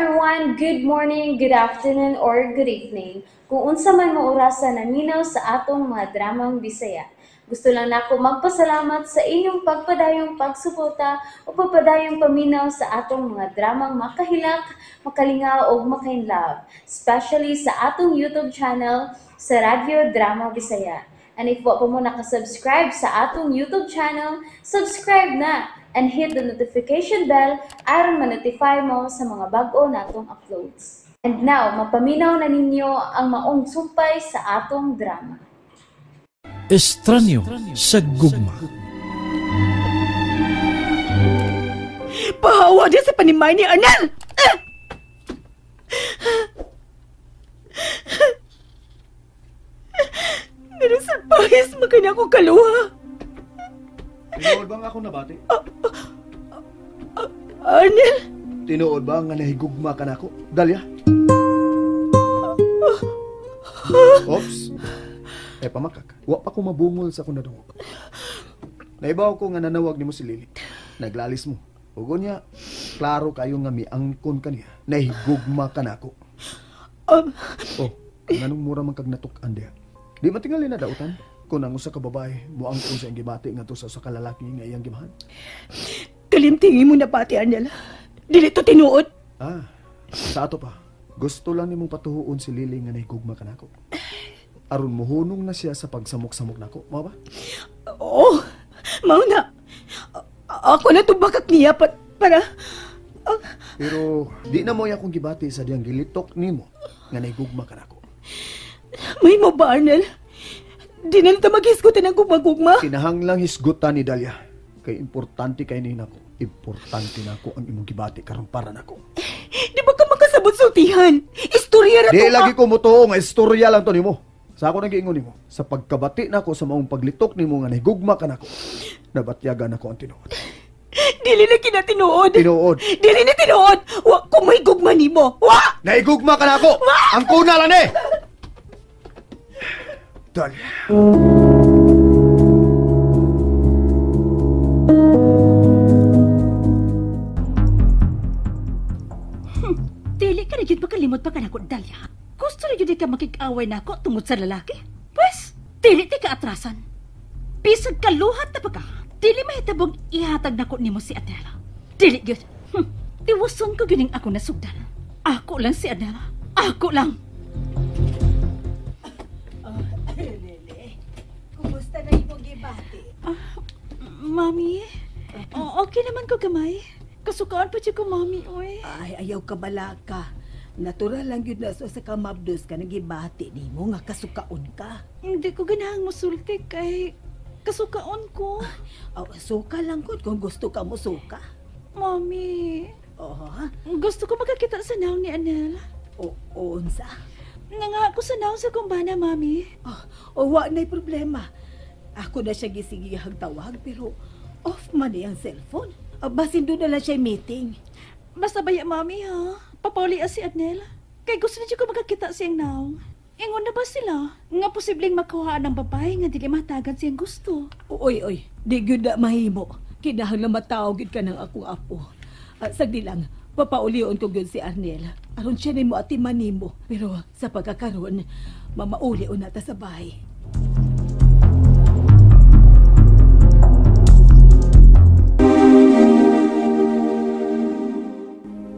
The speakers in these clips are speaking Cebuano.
Everyone! Good morning, good afternoon, or good evening. Kung unsa man mo orasa naminaw sa atong mga dramang Bisaya. Gusto lang nako magpasalamat sa inyong pagpadayong pagsuporta o pagpadayong paminaw sa atong mga dramang makahilak, makalingaw o makainlove, especially sa atong YouTube channel sa Radyo Drama Bisaya. And if wa pa mo nakasubscribe sa atong YouTube channel, subscribe na and hit the notification bell aron ma-notify mo sa mga bag-o natong uploads. And now, mapaminaw na ninyo ang maong sumpay sa atong drama. Estranyo sa gugma. Pahawa niya sa panimay ni Arnel! Pero surprise, makanya akong kaluha. Tinuod ba nga akong nabati? Arnel? Tinuod ba nga nahigugma ka na ako? Dalia? Oops. Eh, pamakak. Wa pa ko mabungol sa akong nadungog. Naibaw ko nga nanawag nimo si Lily. Naglalis mo. Ugo niya, klaro kayo nga miangkon ka niya. Nahigugma ka na ako. Oh, nganong mura man kag natuk-an diha. Di matingali na dautan kung ang usa ka babae moangkon sa iyang gibati ngadto sa usa ka lalaki nga iyang gimahan. Kalimtingi mo na pati, Arnel. Dili to tinuod. Ah, sa ato pa. Gusto lang nimong patuhuon si Lily nga nahigugma ka nako. Aron mohunong na siya sa pagsamok-samok nako, mao ba? Oo, mao na. Ako na tubakak niya para... Pero di na mo akong gibati sa diyang gilitok nimo nga nahigugma ka nako. May mo ba, Arnel? Di na nito maghisgutan ang gugma-gugma? Kinahanglang hisgutan ni Dalia. Kay importante kay ni nako. Importante nako ang imong gibati karon para nako. Di ba ka makasabot sultihan? Istorya ra to. Di lagi ko motuo nga istorya lang to nimo. Sa ako nang giingon nimo, sa pagkabati nako sa maong paglitok nimo nga nahigugma ka nako, nabatyagan nako ang tinuod. Dili na kinatinuod. Tinuod. Dili na tinuod. Wa ko mahigugma nimo. Wa! Nahigugma ka nako. Ang kuna lang eh. Dalia. Dili ka na yun makalimot pa ka nako, Dalia. Gusto na yun ka makikaway na ako tungod sa lalaki. Pwes, dili ti ka atrasan. Bisag kaluhat na pa ka, dili mahitabong ihatag nako nimo si Adela. Dili yun. Tiwason ko gining ako nasugdan. Ako lang si Adela. Ako lang. Lele, kumusta na imong gibati? Mami, okay naman ko gamay. Kasukaan pa siya ko, mami, oy. Ay, ayaw ka balaka. Natural lang yun na sa kamabdos ka nang gibati nimo nga kasukaon ka. Hindi ko ganahang musulti kay kasukaon ko. Oh, suka lang ko kung gusto ka mo suka. Mami, oh, ha? Gusto ko makakita sa naong ni Anel. O, unsa? Nangako sa naong sa kumbana, mami. Oh, wa na'y problema. Ako na siya gisigihag tawag pero off man iyang cellphone. Basin doon na lang siya meeting. Basta baya, mami, ha? Papauli si Adnel. Kay gusto na siya ko makakita siyang naong. Ingon na ba sila? Nga posibleng makuhaan ng babae nga dili matagan siyang gusto. Oy, oy, di gyud na mahimo. Kinahanglan matawag gyud ka ng akong apo. Sagdi lang, papaulion ko gyud si Arnel. Aron siya nimo atiman nimo. Pero sa pagkakaroon, mamauli na ta sa bahay.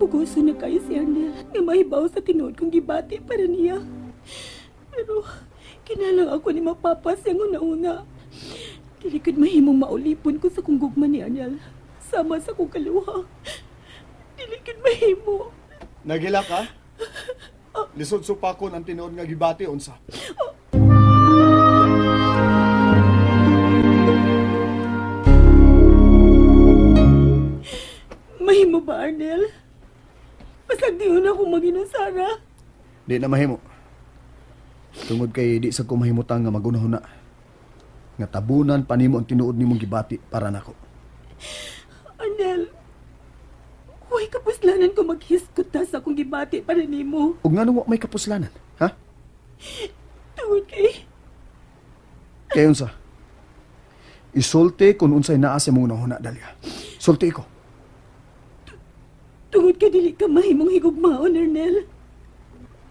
Pugoso na kayo si Arnel nga mahibaw sa tinuod kong gibati para niya. Pero kinalang ako ni mapapas siyang una-una. Dili ko'd mahimong maulipon ko sa kong gugma ni Arnel. Sama sa kong kaluha. Dili ko'd mahimo. Nagila ka? Lisod supakon ang tinuod nga gibati unsa. Mahimo ba, Arnel? Pasagdiyon ako maginusara. Di na mahimo. Tungod kay di sa ko mahimutang nga magunahuna. Nga tabunan pa nimo ang tinuod nimong gibati para nako. Arnel, huwag kapuslanan ko maghisgot ta sa akong gibati para nimo. Ug nganong wa may kapuslanan, ha? Tungod kay... Kay unsa? Isulti kung unsay naa sa imong hunahuna, Dalia. Sulti ko. Tungod ka dili ka mahimong higugmaon, Arnel.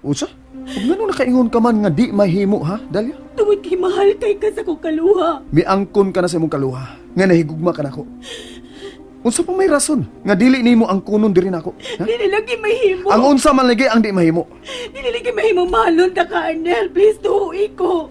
Unsa? Ug nganong nakaingon ka man nga di mahimo, ha, Dalia? Tungod kay mahal kay ka sa akong kaluha. Miangkon ka na sa imong kaluha nga nahigugma ka nako. Unsa pa may rason nga dili nimo angkonon diri nako? Ha? Dili lagi mahimo. Ang unsa man lagi ang di mahimo. Dili lagi mahimo mahalon ta ka, Arnel. Please, tuoi ko.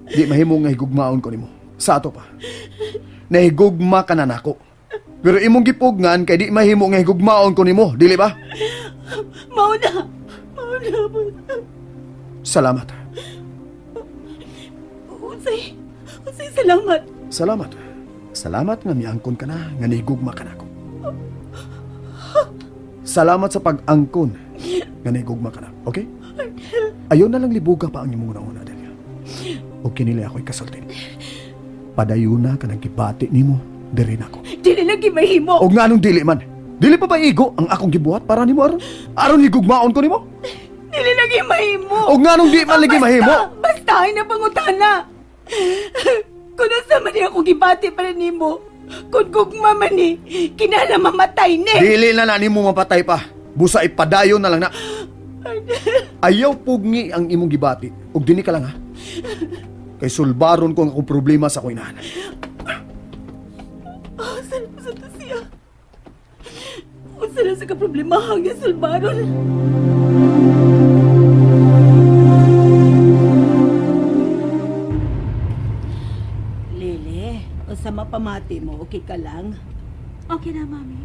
Di mahimo nga higugmaon ko nimo. Sa ato pa. Nahigugma ka na nako. Pero imong gipugnan kay di mahimo nga higugmaon ko nimo, dili ba? Mao na. Mao na. Salamat. Unsay? Unsay salamat? Salamat. Salamat nga miangkon ka na, nga nahigugma ka nako. Salamat sa pag-angkon nga nahigugma ka na, okay? Ayaw na lang libuga pa ang imong una-una, Delia. O kinili ako'y kasultin. Padayon na ka ng gibati nimo, diri nako. Dili lagi mahimo. O nga nung dili man. Dili pa ba igo ang akong gibuhat para nimo aron? Aron higugmaon ko nimo? Dili lagi mahimo. O nga nung di man lagi mahimo. Basta ay napangutana. Kung unsa man ni ako gibati para nimo, kung gugma man ni, kinahanglan mamatay ni. Dili na na nimo mapatay pa. Busa ipadayon na lang na. Ayaw pugni ang imong gibati. Ug dinhi ka lang ha. Kay sulbaron ko ang akong problema sa akong inahan. Oh, saan po sa to siya? Unsa na sa kaproblema ang sulbaron? Lele, unsa mapamati mo, okay ka lang? Okay na, Mami.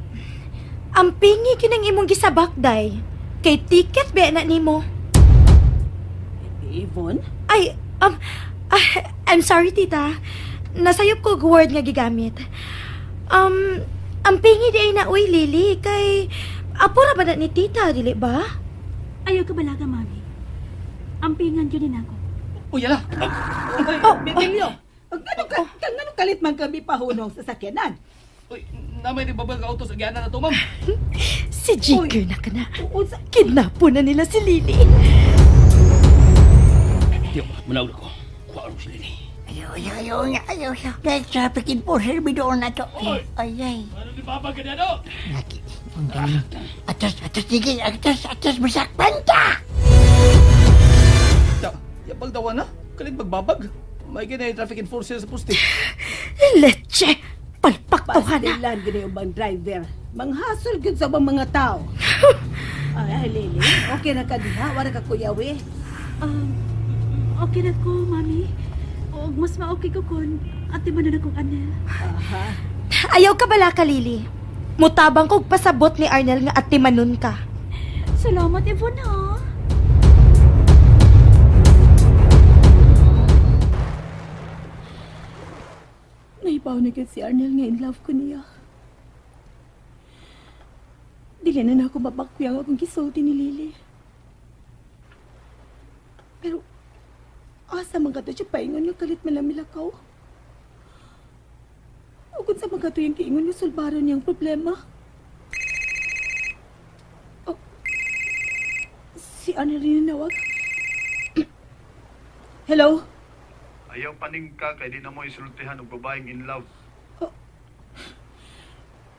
Ang pingi kinang imong gisabak, day. Kay ticket ba na nimo? Yvonne? Ay, I'm sorry, tita. Nasayop ko word nga gigamit. Ang pingi di ay na, uy, Lily, kay apura ba na ni tita, dili ba? Ayaw ka balaga, Mami. Ang pingan yun din ako. Uy, ala! Oh, Emilio! Ganun kalit man kami pahunong sa sakyanan. Uy, namay rin babag auto sa gana na to, ma'am. Si Jigger na ka na. Kidnapo na nila si Lily. Tiyo, manawag ako. Kuha si Lily. Ayaw, ayaw, ayaw, ayaw. Dahil traffic enforcer, bidoon na to. Ay, ay. Ano ni Papa ganyan, Laki. Ang galing. Atas, atas, sige. Atas, atas, masakpan ta! Yapal daw na. Kalit magbabag. May ganyan traffic enforcer sa poste. Leche! Palpaktuhan na! Pastilan, gini yung bang driver. Manghasol gyud sa ubang mga tao. Ay, Lily, okay na ka diha? Wala ka kuyawi? Okay na ko, Mami. O, mas ma-okay ko kung ate man na akong Arnel. Aha. Ayaw ka bala ka, Lily. Mutabang kog pasabot ni Arnel nga ate manon ka. Salamat, Yvonne, ha? Naibaw na gyud si Arnel nga in love ko niya. Dili na ako mabakwiyang akong gisulti ni Lily. Pero, asa man kato siya paingon nga kalit malamilakaw? O kung sa mga kato yung kiingon nga sulbaron niyang problema? Oh, si Arnel rin nawag. Hello? Ayaw paning ka kay di na mo isultihan og babaeng in love. Oh.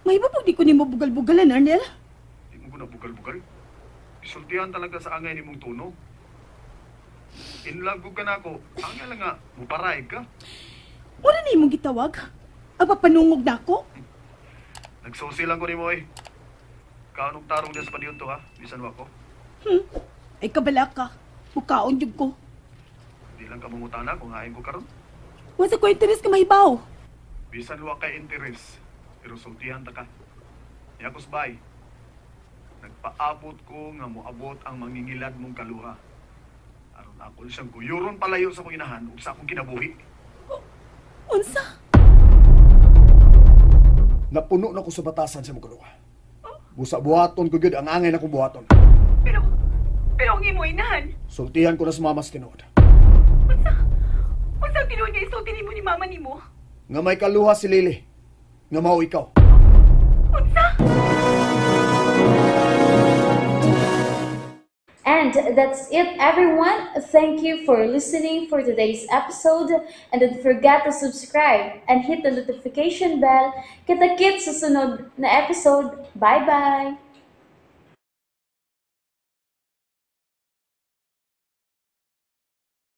May ba pag di ko nimo bugal-bugalan, Arnel? Di mo ko na bugal-bugal. Isultihan talaga sa angay nimong tuno. In love ko ka na ako. Angay lang nga, muparaig ka. Wala na imong gitawag. Ang papanungog na ako. Nagsusi lang ko nimo eh. Kaanong tarong des pa diyon to ha? Bisan wa ko. Ay kabala ka. Mukaon jud ko. Di lang ka mangutana kung hain ko karon. Wasa ko interes ka mahibaw. Bisan wa kay interes, pero sultihan ta ka. Yakos bay. Nagpaabot ko nga moabot ang mangingilad mong kaluha. Aron ako siyang guyuron palayo sa akong inahan ug sa akong kinabuhi. Unsa? Napuno na ko sa batasan sa mong kaluha. Busa buhaton ko gyud ang angay na kong buhaton. Pero ang imo inahan. Sultihan ko na sa mama sa tinuod. Unsa tinuod nga isulti nimo ni mama nimo? Nga may kaluha si Lily. Nga mao ikaw. Unsa? And that's it, everyone. Thank you for listening for today's episode. And don't forget to subscribe and hit the notification bell. Kita-kits sa sunod na episode. Bye-bye!